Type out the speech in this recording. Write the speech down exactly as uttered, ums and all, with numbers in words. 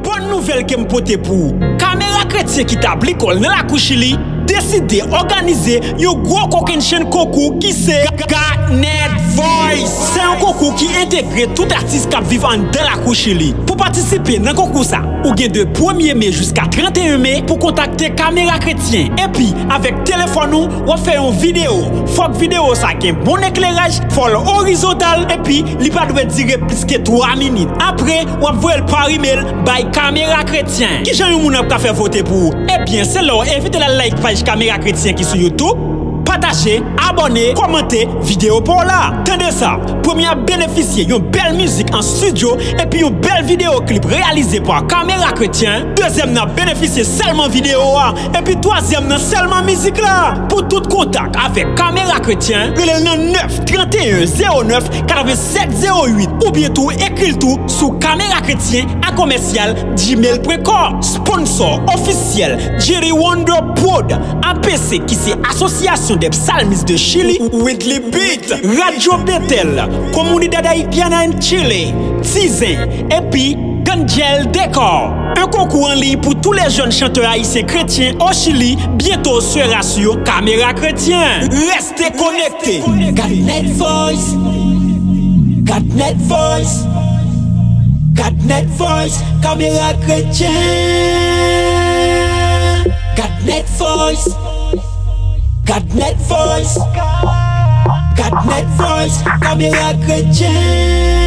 Bòn nouvèl ke m pote pou ou. Kamera Kretyen ki tabli kò l nan lakou Chili deside òganize yon gwo kokennchenn konkou ki se Got Net Voice. Se yon konkou ki entegre tout atis k ap viv anndan lakou Chili. Pou patisipe nan konkou sa, ou gen de premye me jiska trannteyen me pou kontakte Kamera Kretyen. Epi, avèk telefòn ou, w ap fè yon videyo. Fòk videyo sa gen bon ekleraj, fò l orizontal, epi li pa dwe dire plis ke twa minit. Apre, w ap voye l pa imèl bay Kamera Kretyen. Kijan yon moun ap ka fè vote pou ou? Ebyen, se lè w envite l al like paj Kamera Kretyen ki sou YouTube, pataje, abòne, kòmante videyo pa w la. Tande sa, premye a ap benefisye yon bèl mizik an estidyo epi yon bèl videyo klip reyalize pa Kamera Kretyen. Dezyèm nan ap benefisye sèlman videyo a, epi twazyèm nan sèlman mizik la. Pou tout kontak avèk Kamera Kretyen, rele l nan nèf trannteyen zewo nèf katrevennsèt zewo uit, oubyen tou ekri l tou sou Kamera Kretyen a kòmèsyal gmail pwen kòm. Sponsò ofisyèl Jerry Wonder Prod, A P C ki se Association des Psalmistes de Chili, Whitley Beat, Radio Betel, Comunidad Haitiana en Chile, Tizen, epi Ganjel Decor. Un concours en ligne pour tous les jeunes chanteurs haïtiens chrétiens au Chili bientôt sera sur Kamera Kretyen. Restez connectés. Got Net Voice. Got Net Voice. Got Net Voice. Kamera Kretyen. Got Net Voice. Got Net Voice. Got Net Voice. Kamera Kretyen.